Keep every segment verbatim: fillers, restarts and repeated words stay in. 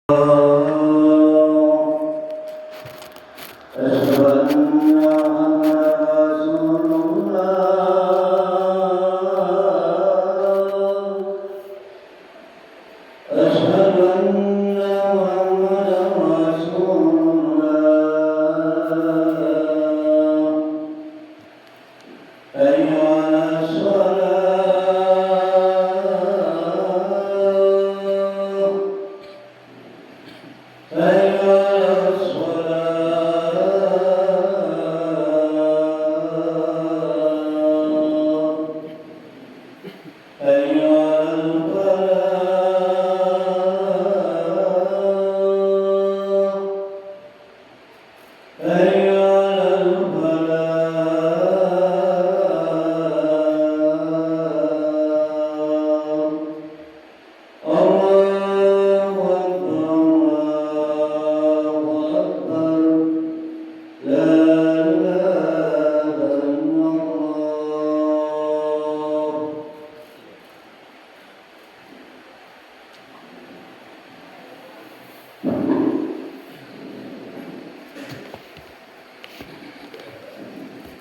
أشهد أن محمدا رسول الله. أشهد أن محمدا رسول الله. حي على الصلاة. حي على الصلاة. حي على الفلاح. حي على الفلاح. الله أكبر، الله أكبر. لا إله إلا الله.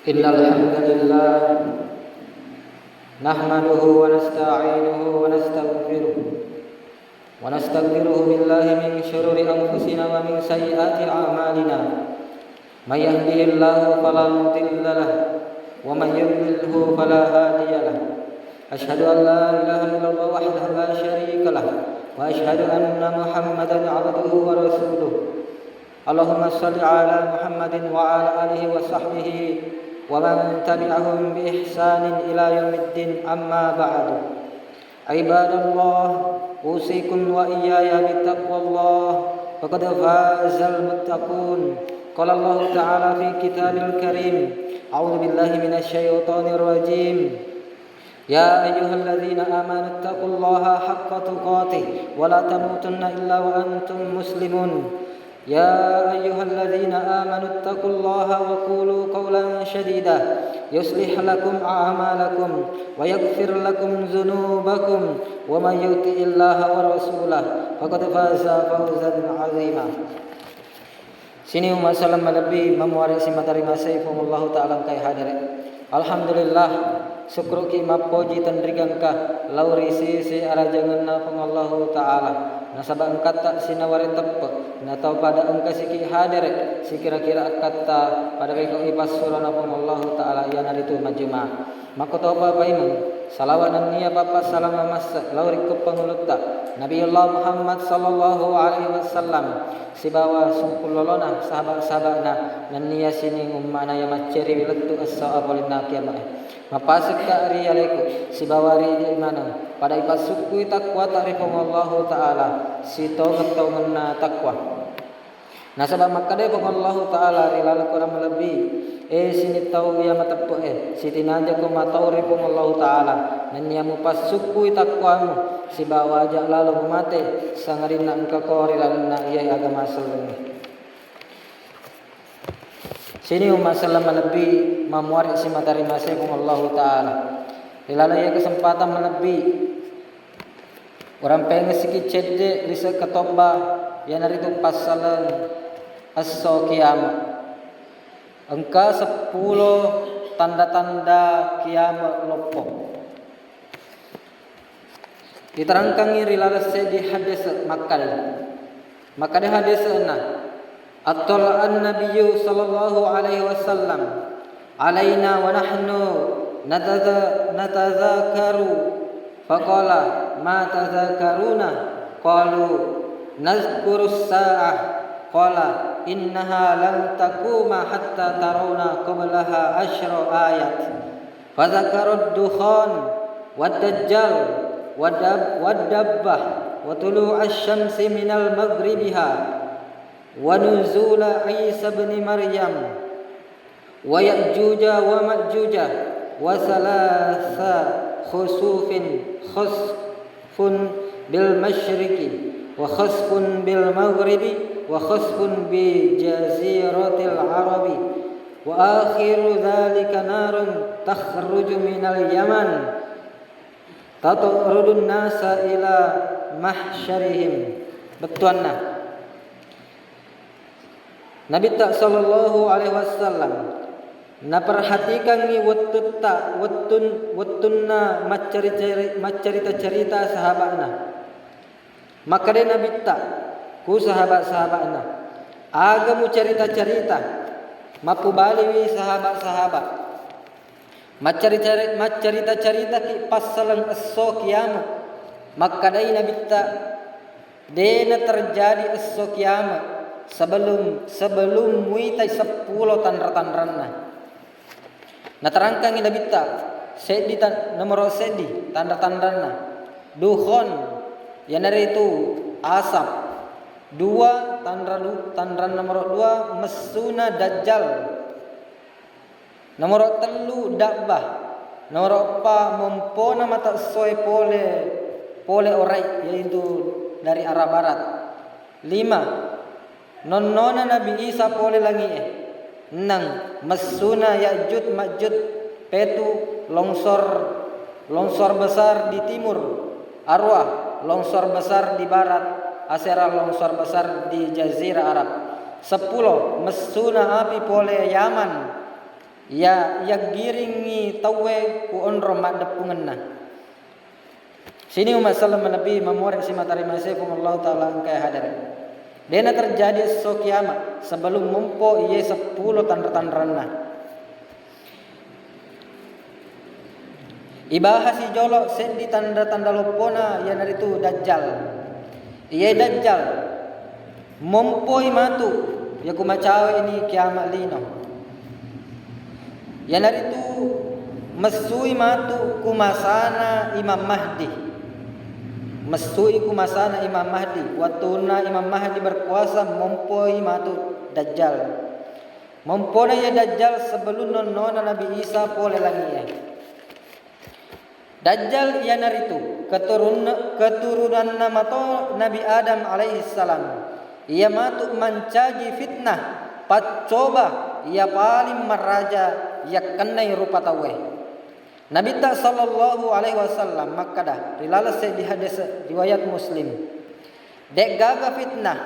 إن الحمد لله نحمده ونستعينه ونستغفره، ونستغفره بالله من شرور أنفسنا ومن سيئات أعمالنا. من يهده الله فلا مضل له، ومن يضلله فلا هادي له. أشهد أن لا إله إلا الله وحده لا شريك له، وأشهد أن محمدا عبده ورسوله. اللهم صل على محمد وعلى آله وصحبه ومن تبعهم بإحسان إلى يوم الدين، أما بعد. عباد الله، أوصيكم وإياي بتقوى الله، فقد فاز المتقون. قال الله تعالى في كتابه الكريم: أعوذ بالله من الشيطان الرجيم. يا أيها الذين آمنوا اتقوا الله حق تقاته ولا تموتن إلا وأنتم مسلمون. يا أيها الذين آمنوا اتقوا الله وقولوا قولا سديدا يصلح لكم أعمالكم ويغفر لكم ذنوبكم ومن يطع الله ورسوله فقد فاز فوزا عظيما. Sining umma selleng malebbi, mammuare simata rimasei Puang Allahu Ta'ala engkae hadere. Alhamdulillah, sukkuruki mappoji tenrigengka lao ri sese arajangenna Puang Allahu Ta'ala. Nasaba engkatta sinaware teppe, natau pada engka siki hadere, sikira-kira akkatta pada beko ipassurona Puang Allahu Ta'ala, iyanaritu majjuma. Makkotopa paimeng, salawa nennia pappassalama masse lao ri ko pangulutta, Nabiullah Muhammad sallallahu alaihi wasallam, sibawa sungkullolona, sahaba-sahabana, nennia sining ummana iya macceriwi lettu esso apolenna kiama'e. Mappasekka ri aleku, sibawa ri idi maneng, pada ipassukkui takwata ri Puang Allahu Ta'ala, sitongeng-tongenna takwa. Nasaba makkeda Puang Allahu Ta'ala ri laleng Quran malebbi, "E sining tau iya mateppe'e, sitinajako matau ri Puang Allahu Ta'ala, nennia mupassukkui takwamu, sibawa aja lalo mumate, sangadinna engkako ri lalenna iyae agama sellengnge." Sining umma selleng malebbi, mammuare simata rimasei Puang Allahu Ta'ala. Ri laleng iye kesempatan malebbi, Urampengessiki cedde ri sekka tobba, iyanaritu passaleng esso kiama. Engka seppulo tanda-tanda kiama loppo. Iterangkangngi ri laleng seddi hadese makkeda, makkeda hadesena, Attala'an Nabiyyu sallallahu alaihi wasallam alaina wa nahnu nataza-, natazakaru. Faqala, "Ma tazakaruna?" Qalu, "Nazkurus sa'ah." Qala, "Innaha lan taquma hatta tarawna qablaha asyra ayat." Fadzakarad dukhan wad dajjal wad dab-, wad dabbah wa tulu'asy syamsi minal maghribiha wa nuzula Isa ibni Maryam wa Ya'juja wa Ma'juja wa thalatha khusufin, khasfun bil masyriqi wa khasfun bil maghribi wa khasfun bi jaziratil arabi wa akhiru dzalika narun takhruju minal Yaman tatrudun nasa ila mahsyarihim. Bettuanna, Nabitta sallallahu alaihi wasallam naperhatikangngi wettutta, wettun-, wettunna maccari-cari-, maccarita-carita sahaba'na. Makkedai Nabitta ku sahaba-sahaba'na, "Aga mucarita-carita?" Mappubaliwi sahaba-sahaba, "Maccari-cari-, maccarita-caritaki passaleng esso kiama." Makkedai Nabitta, "De' naterjadi esso kiama sebelum, sebelum muitai seppulo tanra-tanranna." Naterangkangngi Nabitta, seddi tan-, nomoro seddi tanra-tanranna, dukhon, iyanaritu asap. Dua, tanra lu-, tanra nomoro dua, messuna Dajjal. Nomoro tellu, dabbah. Nomoro eppa, mompona mata essoe pole, pole orai, yaitu dari arah barat. Lima, nonnona Nabi Isa pole langi'e. Enneng, messuna Ya'juj Ma'juj. Petu, longsor, longsor besar di timur. Arua, longsor besar di barat. Asera, longsor besar di Jazirah Arab. Seppulo, messuna api pole Yaman. Ya, yaggiringngi tauwe ku onrong maddeppungenna. Sining umma selleng malebbi mamore simata rimasé Puang Allahu Ta'ala engkaé hadere. Dé'na terjadi esso kiamat sebelum mompo iyé seppulo tanra-tanranna. Ibahasi jolo seddi tanra-tanra loppona, iyanaritu Dajjal. Iyé Dajjal mompoi matu, iya ku macawe'ni kiamat lino. Iyanaritu messui matu ku masana Imam Mahdi. Messui ku masana Imam Mahdi. Wettunna Imam Mahdi berkuasa, mompoi matu Dajjal. Mompona iya Dajjal sebelum nonnona Nabi Isa pole langi'e. Dajjal iyanaritu keturun-, keturunanna mato Nabi Adam alaihissalam. Iya matu mancaji fitnah, paccoba iya paling maraja yakkennai rupa tauwe. Nabitta sallallahu alaihi wasallam makkada ri laleng seddi hadis riwayat Muslim, Dé'gaga fitnah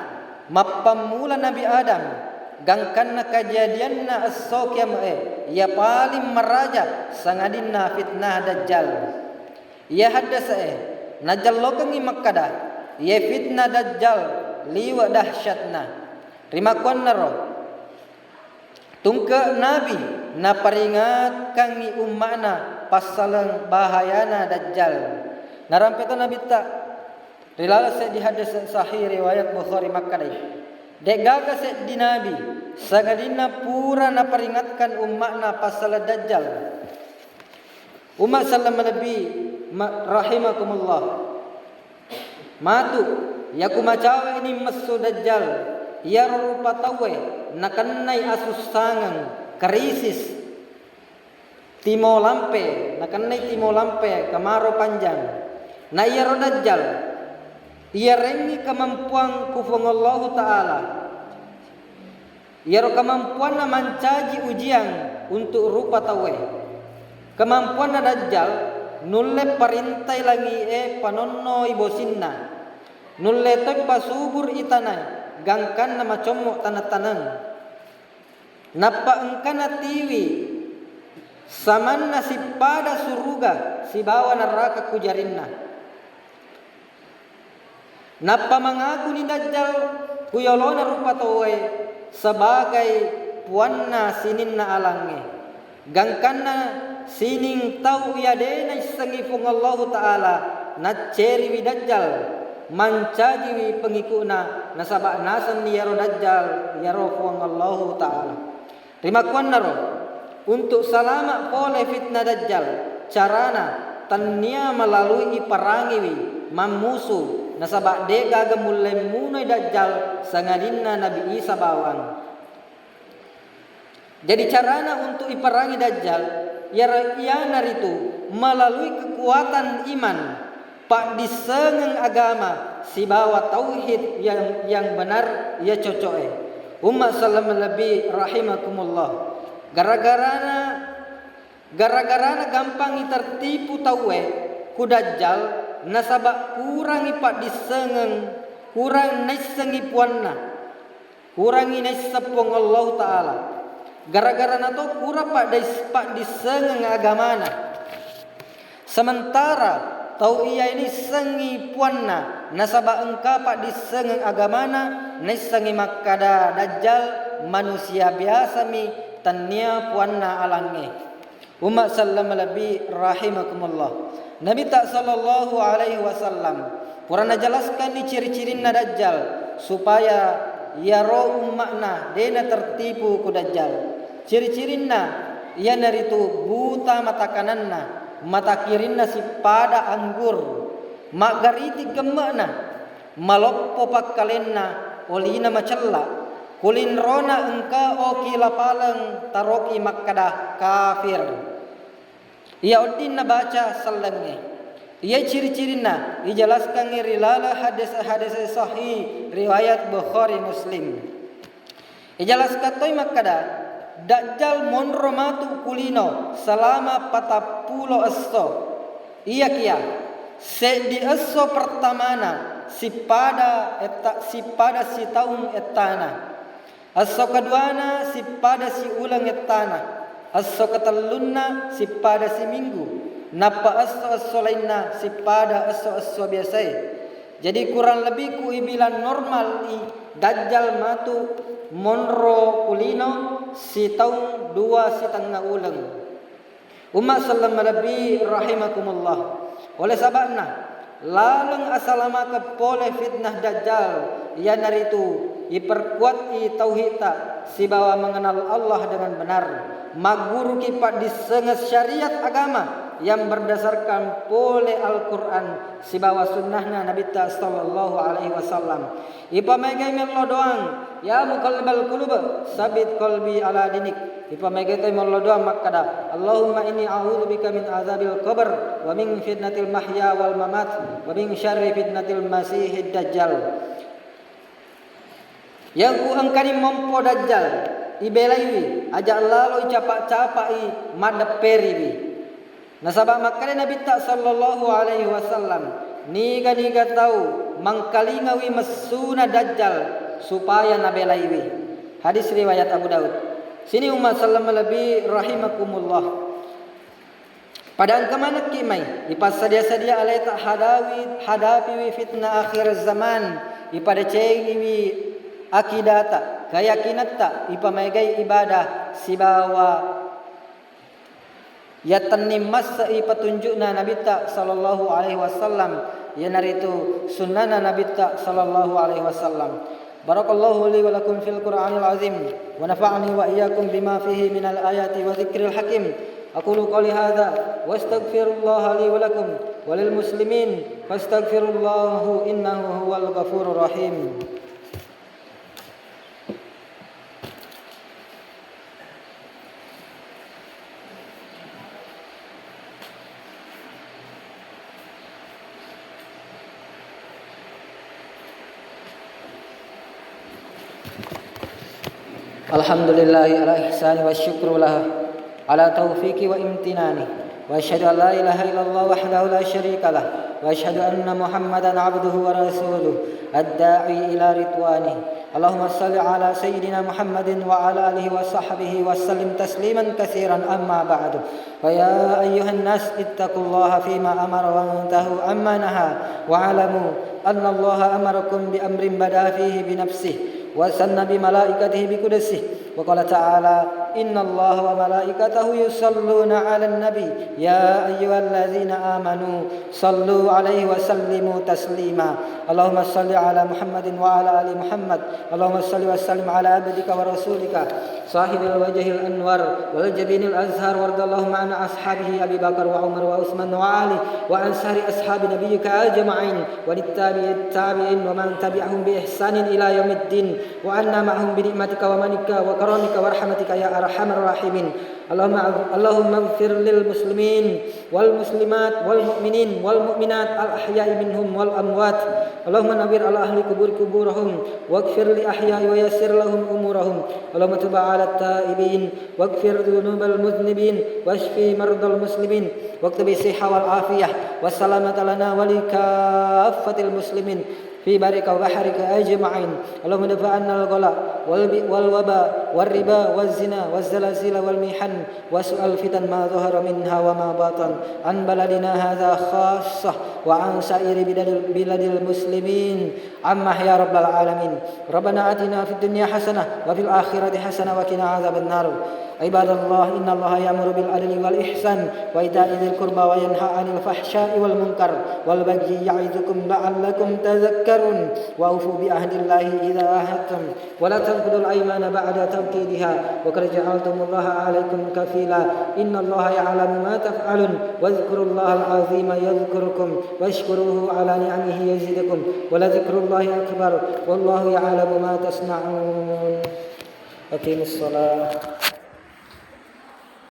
mappammula Nabi Adam, gangkanna kajadianna esso kiame'é, iya paling maraja sangadinna fitnah Dajjal. Iya haddese'é najellokengngi makkada, iyé fitnah Dajjal liwe' dahsyatna. Rimakkuannaro, tungke' Nabi naparingatkangngi umma'na passaleng bahayana Dajjal. Narampe to Nabitta ri laleng seddi hadis sahih riwayat Bukhari makkadai, dé'gaga seddi nabi sangadinna pura naparingatkan umma'na passaleng Dajjal. Umma selleng malebbi ma-, rahimakumullah. Matu, iya ku macawe'ni messu Dajjal, iyaro rupa tauwe nakennai asussangeng, krisis, timo lampe, nakennai timo lampe, kemarau panjang. Na iyaro Dajjal, iyarengngi kemampuang ku Puang Allahu Ta'ala. Iyaro kemampuanna mancaji ujian untuk rupa tauwe. Kemampuanna Dajjal nulle parintai langi'e panonnoi bosinna. Nulle toi pasubur i tanae gangkanna macommo taneng-taneng. Nappa engkana tiwi samanna sippada suruga sibawa neraka ku jarinna. Nappa mangakuni Dajjal ku yolona rupa tauwe sebagai puanna sininna alangnge. Gangkanna sining tau iya de' naissengngi Puang Allahu Ta'ala, nacceriwi Dajjal mancajiwi pengiku'na, nasaba' nasenni iyaro Dajjal iyaro Puang Allahu Ta'ala. Rimakkuannaro, untuk salama' pole fitnah Dajjal, carana tennia melalui iperangiwi mammusu, nasaba' de' gaga mulle munoi Dajjal sangadinna Nabi Isa bawang. Jadi carana untuk iperangi Dajjal, iyaro-, iyanaritu melalui kekuatan iman, paddissengeng agama sibawa tauhid yang, yang benar, iya coco'e. Umma selleng malebbi rahimakumullah. Gara-garana, gara-garana gampangngi tertipu tauwe ku Dajjal, nasaba' kurangngi paddissengeng, kurang naissengngi puanna. Kurangi naisseng Puang Allahu Ta'ala. Gara-garana to kurang paddis-, paddissengeng agamana. Sementara tau iya naissengngi puanna, nasaba engka paddissengeng agamana, naissengngi makkada Dajjal manusia biasami, tennia puanna alangnge. Umma selleng malebbi rahimakumullah. Nabitta sallallahu alaihi wasallam pura najelaskanni ciri-cirinna Dajjal, supaya iyaro umma'na de natertipu ku Dajjal. Ciri-cirinna iyanaritu buta mata kananna, mata kirinna sippada anggur, maggariti gemme'na, maloppo pakkalenna, olina macella, kulinrona engka oki lapaleng taroki makkada kafir. Iya odding nabaca sellengnge. Iya ciri-cirinna ijelaskangngi ri laleng hadis-hadis sahih riwayat Bukhari Muslim. Ijelaskang toi makkada, Dajjal monro matu ku lino selama patappulo esso. Iyakiya, seddi esso pertamana sippada etta-, sippada sitaung ettana. Esso keduana sippada siuleng ettana. Esso ketellunna sippada siminggu. Nappa esso-esso lainna sippada esso-esso biasae. Jadi, kurang lebih ku ibilang normal i Dajjal matu monro ku lino sitaung dua sitengnga uleng. Umma selleng malebbi rahimakumullah. Oleh saba'na, laleng asalamakeng pole fitnah Dajjal, iyanaritu iperkuat i tauhidta sibawa mengenal Allah dengan benar, magguruki paddissengeng syariat agama yang berdasarkan pole Al-Quran sibawa sunnahna Nabitta sallallahu alaihi wasallam. Ipamaegai mello doang, ya muqallibal qulub, sabbit qalbi ala dinik. Ipamaegai toi mello doang makkada, Allahumma inni a'udzubika min adzabil qabr, wa min fitnatil mahya wal mamat, wa min syarri fitnatil masihid dajjal. Yangku engkani mompo Dajjal, ibelaiwi, aja' laloi capa'-capa'i maddepperiwi. Nasaba' makkeda Nabitta sallallahu alaihi wasallam, niga-niga tau mangkalingawi messuna Dajjal supaya nabelaiwi. Hadis riwayat Abu Daud. Sini umma selleng malebbi rahimakumullah. Pada engka manekki mai, ipassadia-sadia aleta hadawi-, hadapiwi fitnah akhir zaman, ipadecengiwi akidata, kayakinatta, ipamaegai ibadah sibawa yattenning masse'i petunjukna Nabitta sallallahu alaihi wasallam, iyanaritu sunnana Nabitta sallallahu alaihi wasallam. Barakallahu li wa lakum fil Qur'anil azim, wa nafa'ani wa iyyakum bima fihi minal ayati wa dzikril hakim. Aqulu qawli hadza, wa astaghfirullaha li wa lakum, wa lil muslimin, fastaghfirullaha innahu huwal ghafurur rahim. Alhamdulillahi ala ihsani wa syukru lahu ala taufiqi wa imtinani. Wa asyhadu an la ilaha illallah wahdahu la syarika lah. Wa asyhadu anna Muhammadan abduhu wa rasuluh, ad-da'i ila ridwanih. Allahumma salli ala sayyidina Muhammadin wa ala alihi wa sahbihi wa sallim tasliman katsiran, amma ba'du. Fa ya ayyuhan nas, ittaqullaha fima amara wa antahu amma naha. Wa alamu annallaha amarakum bi amrin bada fihi bi nafsihi wa sanna bi malaikatihi bi qudsihi. Wa qala ta'ala, innallaha wa malaikatahu yusalluna 'alan nabi, ya ayyuhalladzina amanu sallu 'alaihi wa sallimu taslima. Allahumma salli 'ala Muhammadin wa 'ala ali Muhammad. Allahumma salli wa sallim 'ala abdika wa rasulika sahibil wajhil anwar wal jabinil azhar, wardallahumma 'an ashabihi Abi Bakar wa Umar wa Utsman wa Ali wa 'an sa'iri ashabi nabiyyika ajma'in. Wa tabi'it tabi'in wa man tabi'ahum bi ihsanin ila yaumiddin, wa anna ma'ahum bi ni'matika wa manika wa karamika wa rahmatika ya arhamar rahimin. Allahumma, Allahumma ighfir lil muslimin wal muslimat wal mu'minin wal mu'minat al ahya'i minhum wal amwat. Allahumma nawwir ala ahli kubur kuburahum waghfir li ahya'i wa yassir lahum umurahum. Allahumma tub ala taibin waghfir dzunubal mudznibin wasyfi mardal muslimin. Waktub sihha wal afiyah wassalamata lana wa li kaffatil muslimin. في برك وبحرك أجمعين. اللهم ادفع عنا الغلاء والب-، والوباء والربا والزنا والزلازل والمحن وسوء الفتن ما ظهر منها وما بطن عن بلدنا هذا خاصة وعن سائر بلاد، بلاد المسلمين عامة يا رب العالمين. ربنا آتنا في الدنيا حسنة وفي الآخرة حسنة وقنا عذاب النار. عباد الله، إن الله يأمر بالعدل والإحسان وإيتاء ذي القربى وينهى عن الفحشاء والمنكر والبغي يعظكم لعلكم تذكرون. وأوفوا بعهد الله إذا عاهدتم ولا تنقضوا الأيمان بعد توكيدها وقد جعلتم الله عليكم كفيلا. إن الله يعلم ما تفعلون. واذكروا الله العظيم يذكركم واشكروه على نعمه يزدكم ولذكر الله أكبر والله يعلم ما تصنعون. أقيموا الصلاة.